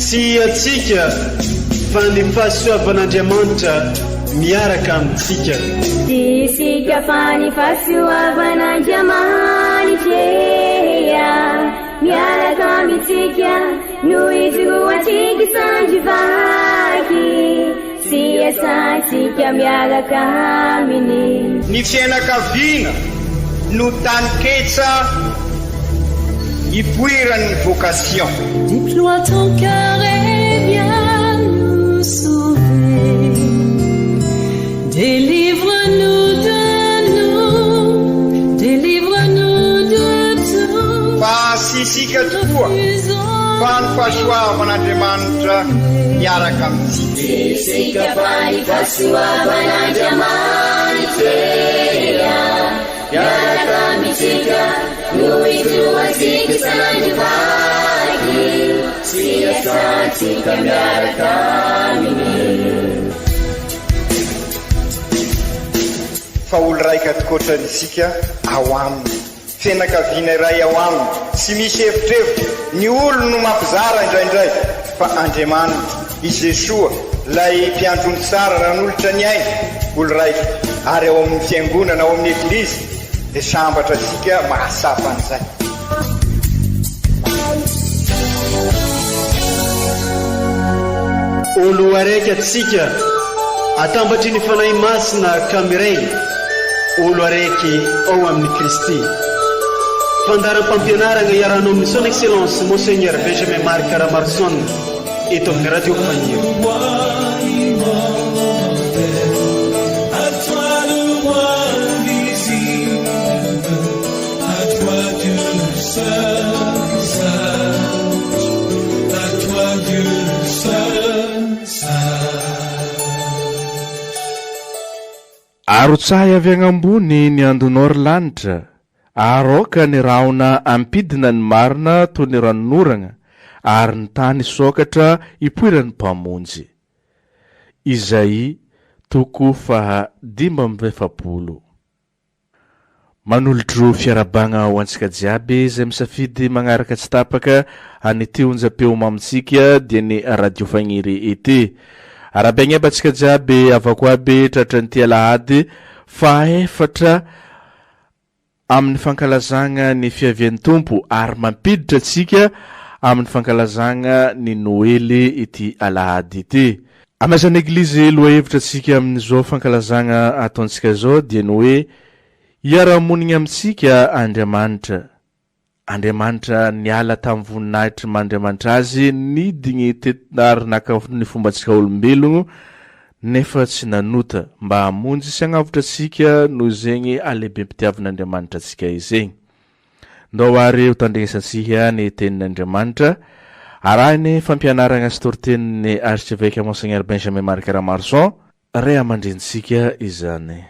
Tsy antsika fa ny fahasoavan'Andriamanitra miaraka amintsika. Tsy isika fa ny fahasoavan'Andriamanitra miaraka amintsika no ijoroantsika sandry vaky sy iasantsika miaraka aminy. Ny fiainakaviana no taninketsa ipoiran'ny vocation. Déploie ton cœur et viens nous sauver Délivre-nous de nous, délivre-nous de tout Fa tsy isika tokoa fa ny fahasoavan'Andriamanitra miaraka amintsika. Tsy isika fa ny fahasoavan'Andriamanitra miaraka amintsika no ijoroantsika isan'andro vaky sy iasantsika miaraka aminy. Fa olo raika tokoatra isika ao aminy. Fianakaviana iray ao aminy, tsy misy evitrevitra, ny olony no mampizara indraindray, fa Andriamanitra, i Jesoa, ilay mpiandry omby tsara nanolotra ny ainy, olo raika, ary ao amin'ny fiangonana, ao amin'ny Eglizy, dia sambatra isika mahatsapa an'izay. Olo araiky atsika atambatry ny Fanahy Masina ka miray olo araiky ao amin'i Kristy. Fandaharam-pampianaragna iarahanao amin'ny Son Excellence Monseigneur Benjamin Marc Ramaroson eto amin'ny Radio Faniry. Arotsahy avy agn'ambony ny andonao ry lanitra, ary aoka ny rahona hampidina ny marina toy ny ranonoragna, ary ny tany hisokatra hipoiran'ny Mpamonjy. Izaia toko faha 45. Manolotro fiarahabagna ho antsika jiaby izay misafidy magnaraka tsy tapaka an'ity onjam-peo mamintsika dia ny Radio Fagniry ity. Arahabaigna aby antsika jiaby havako aby tratran'ity alahady fahaefatra amin'ny fankalazagna ny fiavian'ny Tompo ary mampiditra antsika amin'ny fankalazagna ny Noely ity alahady ity. Amaisan'ny Eglizy lohahevitra antsika amin'izao fankalazagna ataontsika izao dia ny hoe hiara-monigna amintsika Andriamanitra. Andriamanitra niala tamin'ny voninahitry maha Andriamanitra Azy, nidigny teto ary naka ny fombantsika olombelogno nefa tsy nanota, mba hamonjy sy hagnavotra antsika noho izegny halehibem-pitiavan'Andriamanitra antsika izegny. Ndao àry ho tandrenesantsika ny Tenin'Andriamanitra, arahin'ny fampianaragna sy toritenin'ny Archevêque Monseigneur Benjamin Marc Ramaroson, Ray aman-drenintsika izany.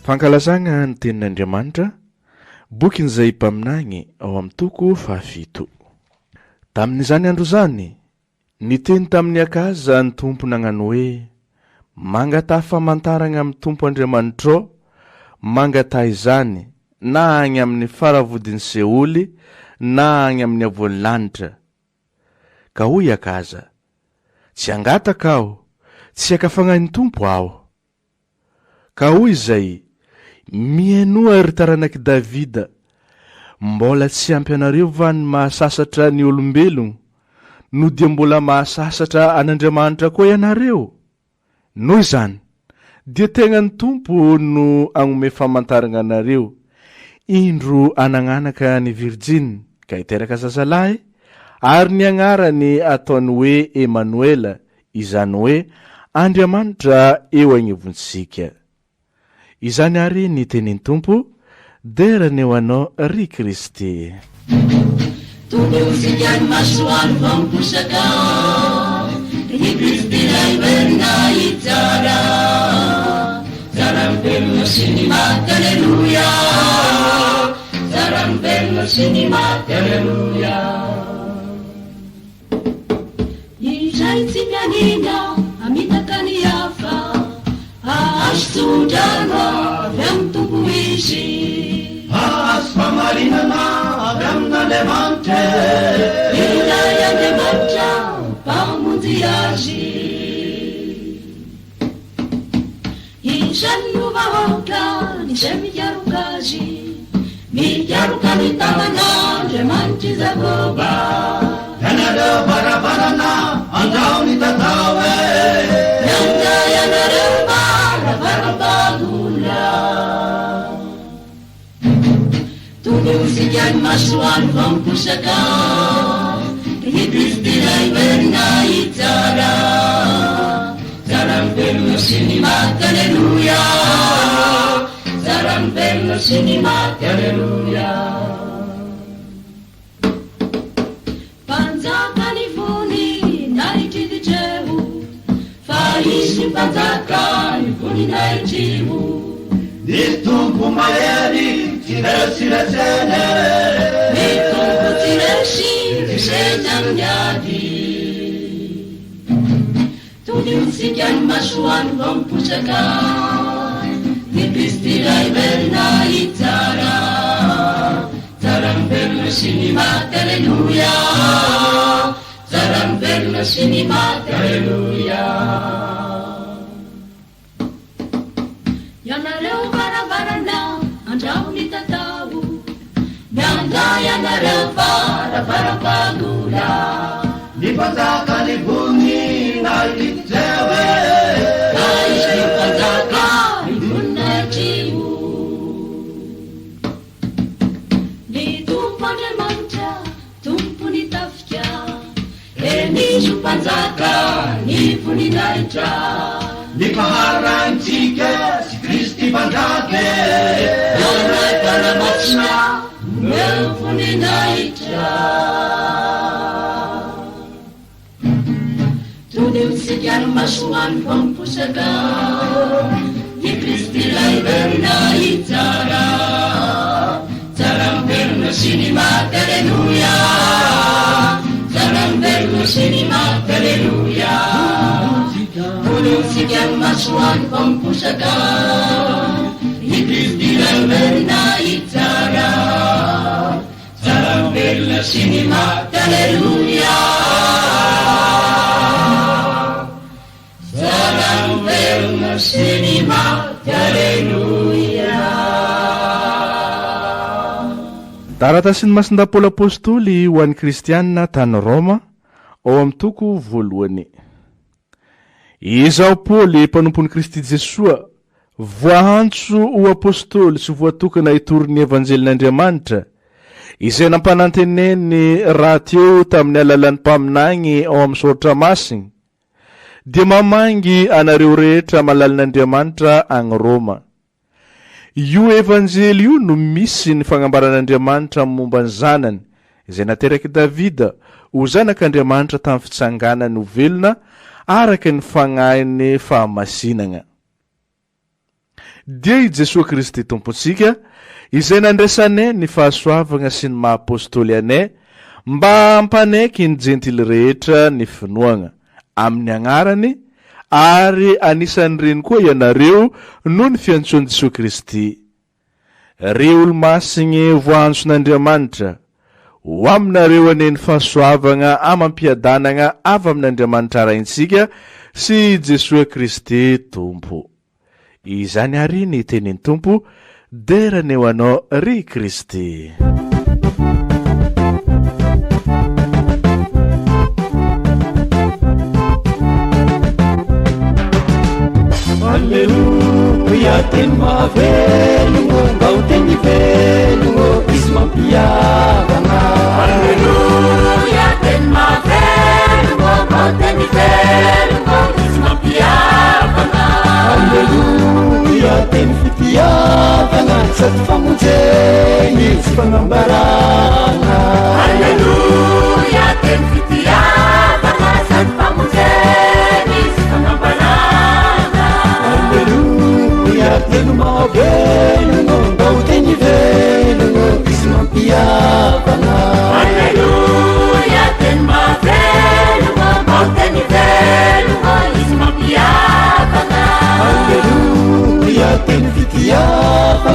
Fankalazagna ny Tenin'Andriamanitra, Bokin'izay mpaminany ao amin'ny toko fahafito. Tamin'izany andro izany, niteny tamin'i Akaza ny Tompo nagnano hoe, Mangataha famantaragna amin'ny Tompo Andriamanitrao, mangataha izany na agny amin'ny faravodin'i Seoly na agny amin'ny havoan'ny lanitra. Ka hoy Akaza, Tsy hangataka aho, tsy haka fagnahin'ny Tompo aho. Ka hoy izay, Mihainoa, ry taranak'i Davida, Mbola tsy ampy anareo va ny mahasasatra ny olombelogno, no dia mbola mahasasatra an'Andriamanitra koa ianareo? Noho izany, dia tegnan'ny Tompo no hagnomey famantaragna anareo, Indro hanagnanaka ny virjiny, ka hiteraka zazalahy, ary ny agnarany hataony hoe Emanoela, Izany hoe Andriamanitra eo agnivontsika. Izany àry ny tenin'ny Tompo, Dera ny ho Anao ry Kristy. Tonga eo isika ny masoandro vao miposaka Ry Kristy ilay velona hitsara Tsara ny velona sy ny maty Aleloia Tsara ny velona sy ny maty Aleloia. fanina hamitaka ny hafa. Hahazo tso-drano avy amin'ny Tompo izy. Hahazo fahamarinana avy amin'Andriamanitra e. Ilay Andriamanitra Mpamonjy azy. Izany no vahoaka izay mikaroka Azy, mikaroka ny tavan'Andriamanitr'i Jakoba. Ianareo varavarana, andrao ny tatao e! Miandra ianareo varavaram-pagola. Tondrotsika ny masoandro vao miposaka, Ry Kristy Ray velona hitsara, Tsara ny velona sy ny maty, Aleloia, Tsara ny velona sy ny maty, Aleloia. Mpanjaka ny voninahitr'i Jeho, fa izy mpanjaka ny voninahitr'io. Ny Tompo mahery tsy resy resena e. Ny Tompo tsy resy resena amin'ny ady. Todintsika ny masoandro vao miposaka, Ny Kristy Ray velona hitsara, Tsara ny velona sy ny maty, Aleloia, Tsara ny velona sy ny maty, Aleloia. Ianareo varavarana, andrao ny tatao, Miandra ianareo varavaram-pagola. Ny mpanjaka ny voninahitr'i Jehovah e. Ka izy no mpanjaka ny voninahitr'io. Ny Tompo Andriamanitra, Tompon'ny tafika, Eny izy ho mpanjaka ny voninahitra. Ny mpaharantsika sy Kristy mpanjaka e. Ilay Fanahy Masina omeo voninahitra. Todintsika ny masoandro vao miposaka, I Kristy ilay velona hitsara, Tsara ny velona sy ny maty, Aleloia, Tsara ny velona sy ny maty, Aleloia. Todintsika ny masoandro vao miposaka, I Kristy ilay velona hitsara, Tsara ny velona sy ny maty, Aleloia. Tsara ny velona sy ny maty, Aleloia. Taratasin'i Masindahy Paoly Apostoly ho an'ny Kristianina tany Roma, ao amin'ny toko voalohany. Izaho Paoly, mpanompon'i Kristy Jesoa, voaantso ho apostoly sy voatokana hitory ny Evanjelin'Andriamanitra, izay nampananteneny rahateo tamin'ny alalan'ny mpaminany ao amin'ny Soratra Masina, dia mamangy anareo rehetra malalin'Andriamanitra any Roma. Io Evanjely io no misy ny fagnambaran'Andriamanitra momba ny Zanany, izay naterak'i Davida ho Zanak'Andriamanitra tamin'ny fitsanganany ho velona araka ny Fagnahin'ny fahamasinagna. Dia i Jesoa Kristy Tompontsika, izay nandraisanay ny fahasoavagna sy ny maha Apôstôly anay, mba hampanaiky ny Jentily rehetra ny finoagna. amin'ny agnarany, ary anisan'ireny koa ianareo noho ny fiantsoan'i Jesoa Kristy. Ry olo-masigny voaantson'Andriamanitra, ho aminareo anie ny fahasoavagna amam-piadanagna avy amin'Andriamanitra Raintsika sy i Jesoa Kristy Tompo. Izany àry ny tenin'ny Tompo, dera anie ho Anao ry Kristy. Aleloia, teny mahavelogno, mba ho teny velogno, izy mampihavagna. Aleloia, teny mahavelogno, mba ho teny velogno, izy mampihavagna. Aleloia, teny fitiavagna, sady famonjegny sy fagnambaragna. Aleloia, teny fitiavagna, sady famonjegny sy fagnambaragna. Aleloia, teny mahavelogno, mba ho teny velogno, izy mampihavagna. Aleloia, teny mahavelogno, mba ho teny velogno.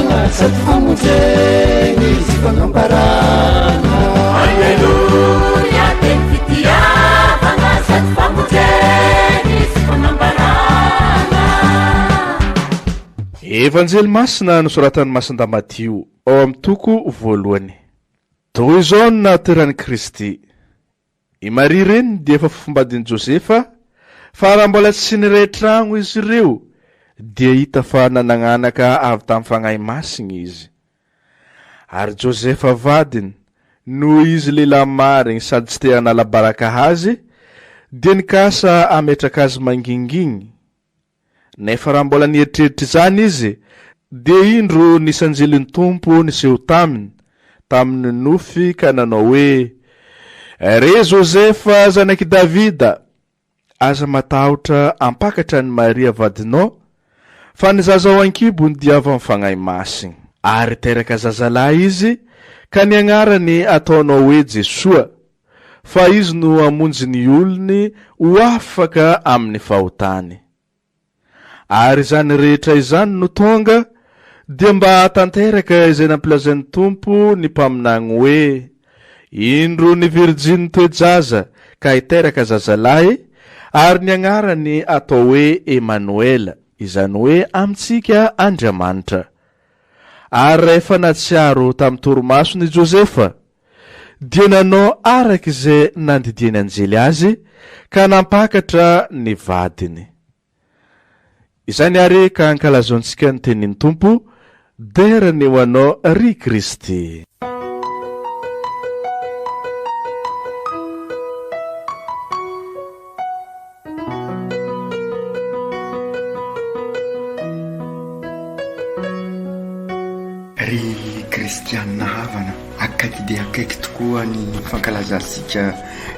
fitiavagna sady famonjegny izy fagnambaragna. Alleluia, teny fitiavagna sady famonjegny izy fagnambaragna. Evanjely Masina nosoratan'i Masindahy Matio ao amin'ny toko voalohany. Toy izao no nahateran'i Kristy. I Maria reniny dia efa fofombadin'i Josefa, fa raha mbola tsy niray tragno izy ireo, dia hita fa nanagn'anaka avy tamin'ny Fagnahy Masigny izy. Ary Josefa vadiny, noho izy lehilahy marigny sady tsy te hanala baraka azy, dia nikasa hametraka azy mangingigny. Nefa raha mbola nieritreritra izany izy, dia indro nisy anjelin'ny Tompo niseho taminy, tamin'ny nofy ka nanao hoe, Re Josefa zanak'i Davida, aza matahotra hampakatra an'i Maria vadinao, fa ny zaza ao an-kibony dia avy amin'ny Fagnahy Masina. Ary teraka zazalahy izy, ka ny agnarany hataonao hoe Jesoa, fa Izy no hamonjy ny olony ho afaka amin'ny fahotany. Ary izany rehetra izany no tonga, dia mba hahatanteraka izay nampilazain'ny Tompo ny mpaminany hoe, Indro ny virjiny toe-jaza ka hiteraka zazalahy, ary ny agnarany hatao hoe Emanoela, izany hoe amintsika Andriamanitra. Ary rahefa nahatsiaro tamin'ny torimasony i Josefa, dia nanao araka izay nandidian'ny anjely azy ka nampakatra ny vadiny. Izany àry ka ankalazaontsika ny tenin'ny Tompo, Dera anie ho Anao ry Kristy. Ry kristianina havana, akaiky dia akaiky tokoa ny fankalazantsika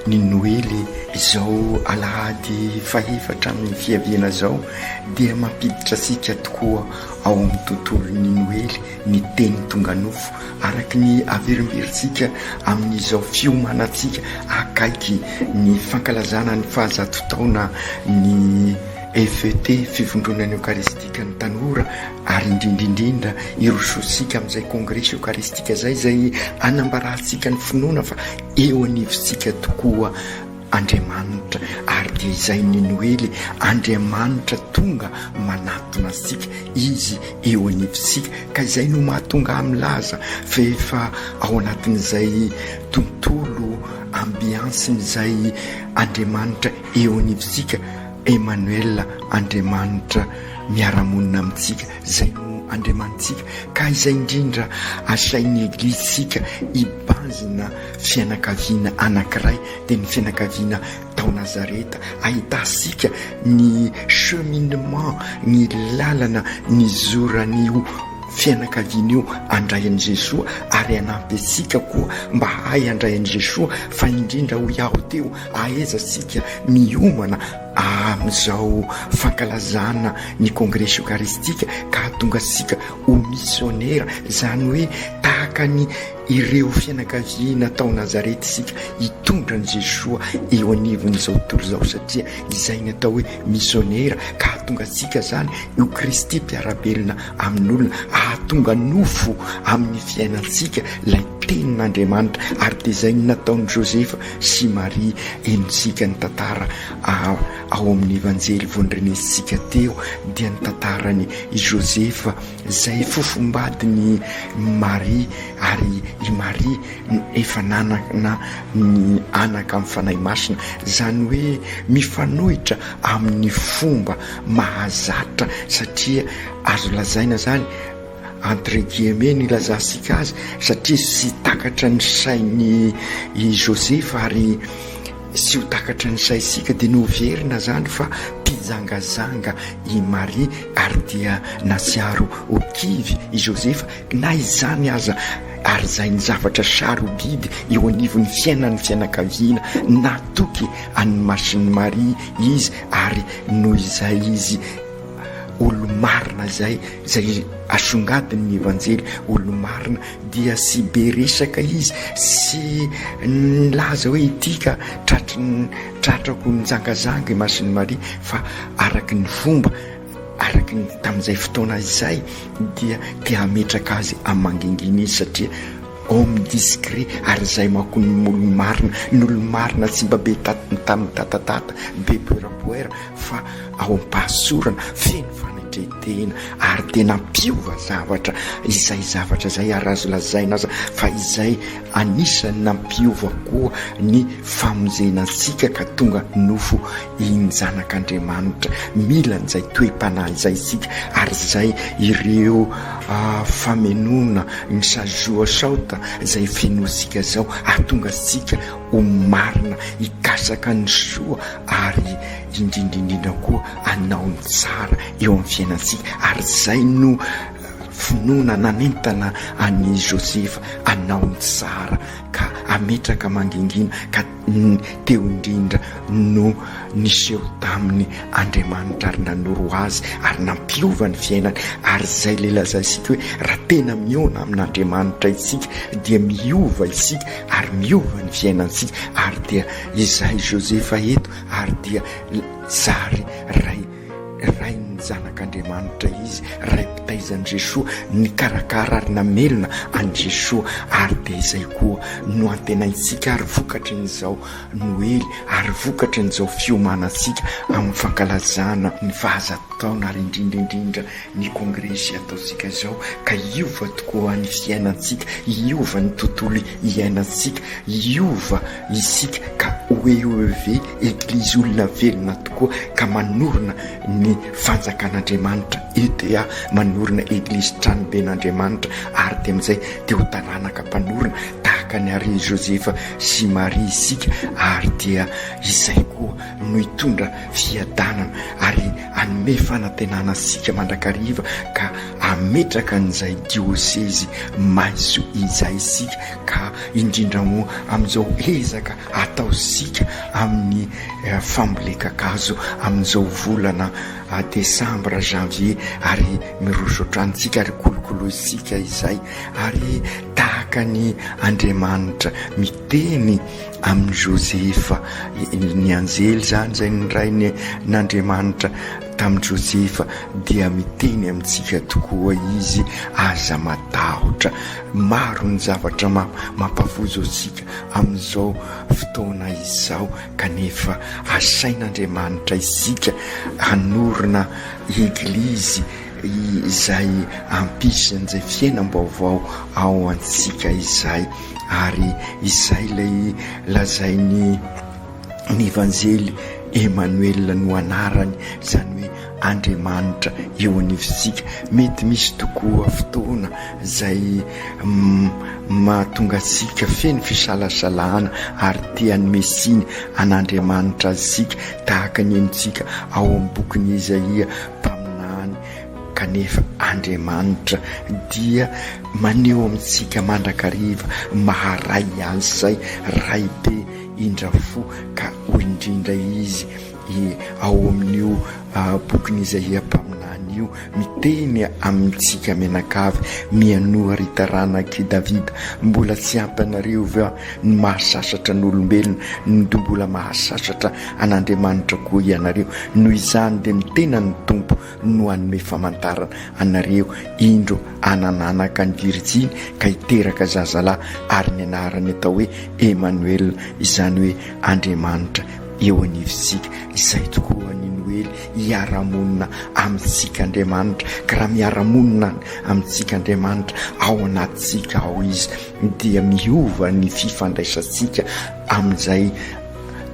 ny Noely. Izao alahady fahefatra amin'ny fiaviana izao dia mampiditra antsika tokoa ao amin'ny tontolon'ny Noely ny Teny tonga nofo, araka ny averimberintsika amin'izao fiomanantsika akaiky ny fankalazana ny fahazato taona ny FET, Fivondronana Eokaristikan'ny Tanora, ary indrindra indrindra hirosoantsika amin'izay Kongresy Eokaristika izay, izay hanambarantsika ny finoana fa eo anivontsika tokoa Andriamanitra, ary dia izay ny Noely, Andriamanitra tonga manatona antsika, Izy eo anivontsika, ka izay no mahatonga ahy milaza fa efa ao anatin'izay tontolo ambiance-n'izay Andriamanitra eo anivontsika, Emmanuel, Andriamanitra miara-monina amintsika, izay no Andriamanitsika, ka izay indrindra asain'ny Eglizintsika hibanjina fianakaviana anankiray, dia ny fianakaviana tao Nazareta, ahitantsika ny cheminement, ny lalana nizoran'io fianakaviana io handray an'i Jesoa ary hanampy antsika koa mba hahay handray an'i Jesoa, fa indrindra hoy aho teo, ahaiza isika miomana amin'izao fankalazana ny Kongresy Eokaristika ka hahatonga antsika ho misionera, izany hoe tahaka ny ireo fianakaviana tao Nazareta isika hitondra an'i Jesoa eo anivon'izao tontolo izao satria izay ny atao hoe misionera ka hahatonga antsika izany ho Kristy mpiara-belona amin'olona, hahatonga nofo amin'ny fiainantsika ilay tenin'Andriamanitra ary dia izay ny nataon'i Josefa sy Maria henontsika ny tantara ao amin'ny Evanjely vao norenesintsika teo dia ny tantaran'i Josefa Izay fofombadin'i Maria, ary i Maria efa nanana ny anaka amin'ny Fanahy Masina, izany hoe mifanohitra amin'ny fomba mahazatra, satria azo lazaina izany, entre guillemets no ilazantsika azy, satria tsy takatra ny sain'i Josefa ary tsy ho takatry ny saintsika, dia noheverina izany fa mpijangajanga i Maria ary dia nahatsiaro ho kivy i Josefa, na izany aza, ary izay ny zavatra sarobidy eo anivon'ny fiainan'ny fianakaviana, natoky an'i Masin'i Maria izy ary noho izay izy olo-marina izay, izay asongadin'ny Evanjely, olo-marina, dia tsy be resaka izy, tsy nilaza hoe ity ka tratry ny tratrako nijangajanga i Masin'i Maria, fa araka ny fomba. araka ny tamin'izay fotoana izay dia te hametraka azy amin'ny mangingina izy satria homme discret ary izay manko ny olo-marina, ny olo-marina tsy mba be mitatatata, be poerapoera fa ao am-pahasorana, feno fanetren-tena ary tena nampiova zavatra izay zavatra izay ary azo lazaina aza fa izay anisan'ny nampiova koa ny famonjena antsika ka tonga nofo iny zanak'Andriamanitra. Mila an'izay toe-panahy izay isika ary izay ireo famenoana ny sazoa saota izay fenointsika izao hahatonga antsika ho marina, hikasaka ny soa ary indrindra indrindra koa hanao ny tsara eo amin'ny fiainantsika ary izay no finoana nanentana an'i Josefa hanao ny tsara ka hametraka mangingina ka teo indrindra no niseho taminy Andriamanitra ary nanoro azy ary nampiova ny fiainany ary izay ilay lazaintsika hoe raha tena mihaona amin'Andriamanitra isika dia miova isika ary miova ny fiainantsika ary dia izay Josefa eto ary dia zary ray Rain'ny Zanak'Andriamanitra Izy, Ray mpitaiza an'i Jesoa, nikarakara ary namelona an'i Jesoa, ary dia izay koa no antenaintsika ary vokatry ny izao Noely ary vokatry ny izao fiomanantsika amin'ny fankalazana ny fahazataona ary indrindra indrindra ny kongresy ataontsika izao ka hiova tokoa ny fiainantsika, hiova ny tontolo iainantsika, hiova isika ka ho EEV, Eglizy olona velona tokoa ka manorina ny fanjakan'Andriamanitra, ETA, manorina Eglizy tranoben'Andriamanitra ary dia amin'izay dia ho taranaka mpanorina tahaka ny ary Josefa sy Maria isika ary dia izay koa no hitondra fiadanana ary hanome fanantenana antsika mandrakariva ka hametraka an'izay diosezy maitso izay isika ka indrindra moa amin'izao ezaka ataontsika amin'ny fambolen-kakazo amin'izao volana desambra, janvier ary miroso hatrany tsika ary kolokolointsika izay ary tahaka ny Andriamanitra miteny amin'i Josefa, ny anjely izany izay nirainy n'Andriamanitra tamin'i Josefa dia miteny amintsika tokoa izy, aza matahotra. Maro ny zavatra mampavozo antsika amin'izao fotoana izao kanefa asain'Andriamanitra isika hanorina eglizy izay hampisy an'izay fiainam-baovao ao antsika izay. Ary izay ilay lazain'ny ny Evanjely Emmanuel no anarany, izany hoe Andriamanitra eo anivontsika. Mety misy tokoa fotoana izay mahatonga antsika feno fisalasalana ary te hanome tsiny an'Andriamanitra antsika, tahaka ny henontsika ao amin'ny bokin'i Izaia mpaminany. Kanefa Andriamanitra dia maneho amintsika mandrakariva maha Ray Azy izay Ray be indra fo ka hoy indrindra Izy ao amin'io bokin'i Izaia mpaminany io miteny amintsika mianakavy, Mianoa ry taranak'i Davida, mbola tsy ampy anareo va ny mahasasatra ny olombelona, no mbola mahasasatra an'Andriamanitra koa ianareo? Noho izany dia ny tenan'ny Tompo no hanome famantarana anareo, indro, hanan'anaka ny virijiny ka hiteraka zazalahy, ary ny anarany atao hoe Emanoela, izany hoe Andriamanitra eo anivontsika. Izay tokoa ny Noely, hiara-monina amintsika Andriamanitra, ka raha miara-monina amintsika Andriamanitra, ao anatintsika ao Izy, dia miova ny fifandraisantsika amin'izay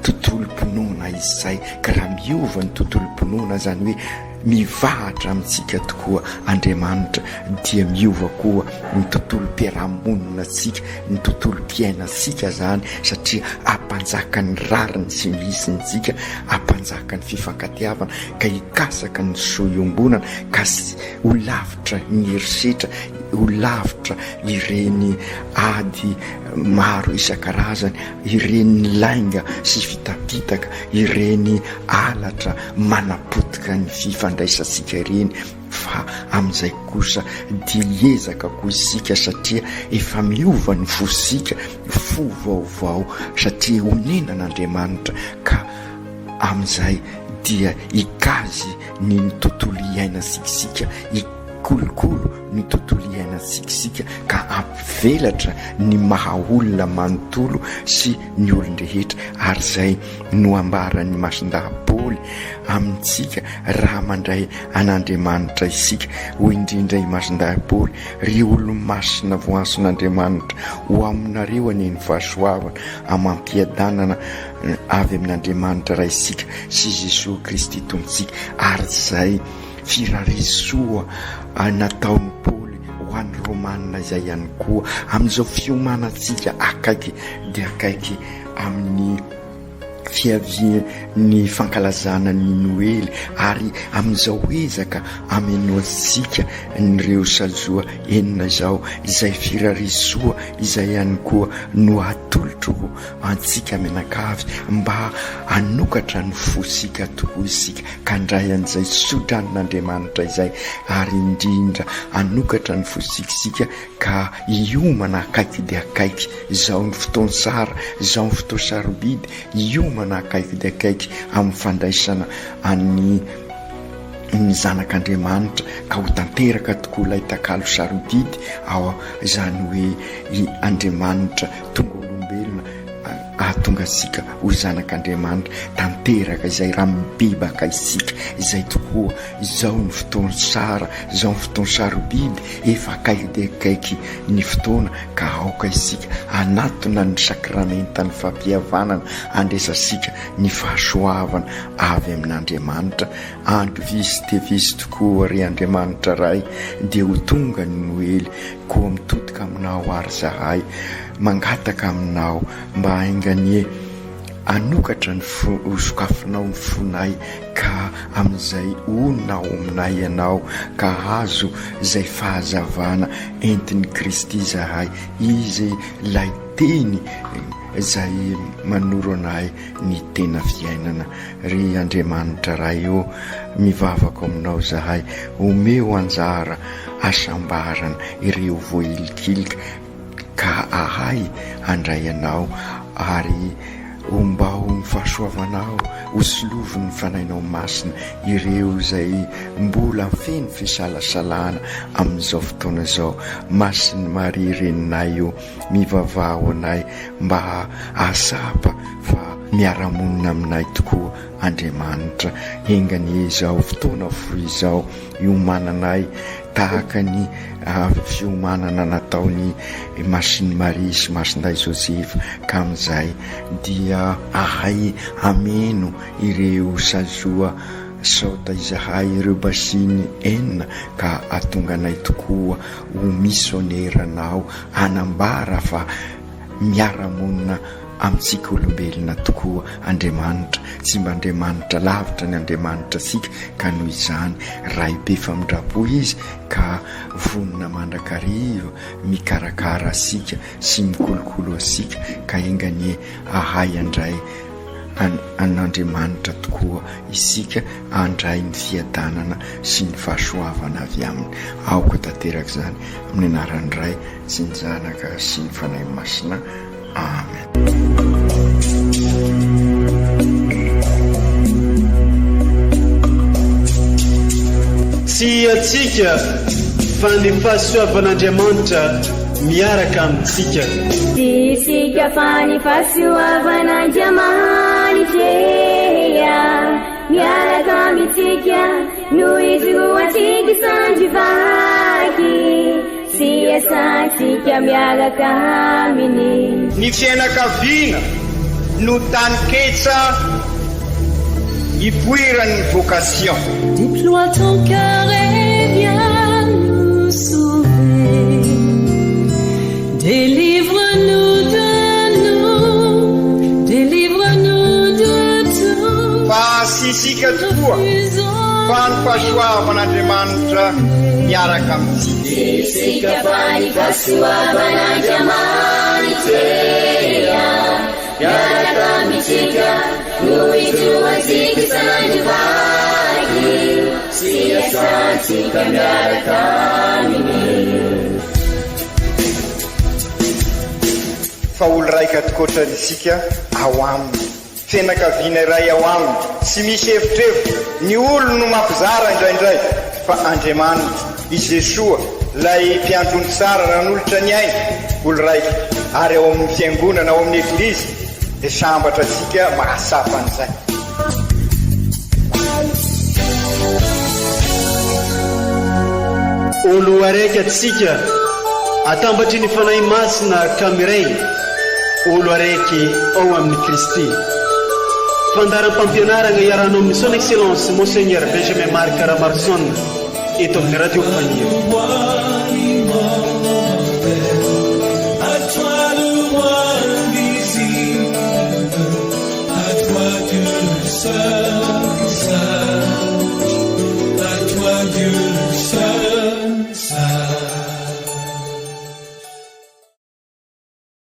tontolom-pinoana izay, ka raha miova ny tontolom-pinoana, izany hoe mivahatra amintsika tokoa Andriamanitra, dia miova koa ny tontolom-piarahamonina antsika, ny tontolom-piainantsika izany, satria hampanjaka ny rariny sy ny hitsiny isika, hampanjaka ny fifankatiavana, ka hikasaka ny soa iombonana, ka ho lavitra ny herisetra, ho lavitra ireny ady maro isan-karazany, ireny lainga sy fitapitaka, ireny halatra manapotika ny fifandraisantsika ireny, fa amin'izay kosa dia hiezaka koa isika satria efa miova ny fosika, fo vaovao satria onenan'Andriamanitra ka amin'izay dia hikazy. ny tontolo iainantsika isika, hikolokolo ny tontolo iainantsika isika ka hampivelatra ny maha olona manontolo sy ny olon-drehetra ary izay no ambaran'ny Masindahy Paoly amintsika raha mandray an'Andriamanitra isika. Hoy indrindra i Masindahy Paoly, Ry olo-masina voaantson'Andriamanitra, ho aminareo anie ny fahasoavana amam-piadanana avy amin'Andriamanitra Raintsika sy Jesoa Kristy Tompontsika. Ary izay firarisoa nataon'i Paoly ho an'ny Romana izay ihany koa, amin'izao fiomanantsika akaiky dia akaiky amin'ny fiavian'ny fankalazana ny Noely ary amin'izao ezaka amenoantsika an'ireo sazoa enina izao, izay firarisoa izay ihany koa no atolotro ho antsika mianakavy mba hanokatra ny fosika tokoa isika ka handray an'izay sodranon'Andriamanitra izay ary indrindra hanokatra ny fosika isika ka hiomana akaiky dia akaiky. Izao ny fotoan-tsara, izao ny fotoan-sarobidy, hiomana akaiky dia akaiky amin'ny fandraisana an'ny ny Zanak'Andriamanitra ka ho tanteraka tokoa ilay takalo sarobidy ao izany hoe i Andriamanitra tonga olombelona ahatonga antsika ho zanak'Andriamanitra tanteraka izay raha mibebaka isika izay tokoa izao ny fotoan-tsara, izao ny fotoan-sarobidy Efa akaiky dia akaiky ny fotoana ka aoka isika hanatona ny sakramentan'ny fampihavanana handresantsika ny fahasoavana avy amin'Andriamanitra. Andro visy dia visy tokoa ry Andriamanitra Ray dia ho tonga ny Noely koa mitodika aminao ary zahay mangataka aminao mba hainganie Hanokatra ny fo, ho sokafinao ny fonay ka amin'izay honina ao aminay Ianao ka hahazo izay fahazavana entin'i Kristy izahay, Izy ilay Teny izay manoro anay ny tena fiainana. Ry Andriamanitra Ray ô, mivavaka aminao izahay, omeo anjara hasambarana ireo voahilikilika, ka ahay handray anao ary ombao ny fahasoavanao ho solovin'ny Fanahinao Masina ireo izay mbola feno fisalasalana amin'izao fotoana izao. Masin'i Maria Reninay ô, mivavaha ho anay mba hahatsapa fa miara-monina aminay tokoa Andriamanitra. Enga anie izao fotoana fohy izao hiomananay tahaka ny fiomanana nataon'i Masin'i Maria sy Masindahy Josefa ka amin'izay dia ahay hameno ireo sazoa saota izahay ireo basiny enina ka hahatonga anay tokoa ho misioneranao hanambara fa miara-monina amintsika olombelona tokoa Andriamanitra, tsy mba Andriamanitra lavitra ny Andriamanitra antsika ka noho izany Ray be famindram-po Izy ka vonona mandrakariva mikarakara antsika sy mikolokolo antsika ka enga anie hahay handray an'Andriamanitra tokoa isika handray ny fiadanana sy ny fahasoavana avy Aminy. Aoka tanteraka izany amin'ny anaran'ny Ray sy ny Zanaka sy ny Fanahy Masina. Amen. Tsy antsika fa ny fahasoavan'Andriamanitra miaraka amintsika. Tsy isika fa ny fahasoavan'Andriamanitra miaraka amintsika no ijoroantsika sandry vaky. Sy iasantsika miaraka aminy. Ny fiainakaviana no taninketsa ipoiran'ny vocation. Déploie ton cœur et viens nous sauver. Délivre-nous de nous, délivre-nous de tout. Fa tsy isika tokoa fa ny fahasoavan'Andriamanitra miaraka amintsika. Tsy isika fa ny fahasoavan'Andriamanitra miaraka amintsika no ijoroantsika isan'andro vaky sy iasantsika miaraka aminy. Fa olo raika tokoatra isika ao aminy. Fianakaviana iray ao aminy, tsy misy evitrevitra, ny olony no mampizara indraindray, fa Andriamanitra, i Jesoa, ilay Mpiandry ondry tsara nanolotra ny ainy, olo raika, ary ao amin'ny Fiangonana, ao amin'ny Eglizy, dia sambatra antsika mahatsapa an'izay. Olo araiky atsika atambatry ny Fanahy Masina ka miray olo araiky ao amin'i Kristy. Fandaharam-pampianaragna iarahanao amin'ny Son Excellence Monseigneur Benjamin Marc Ramaroson eto amin'ny Radio Faniry.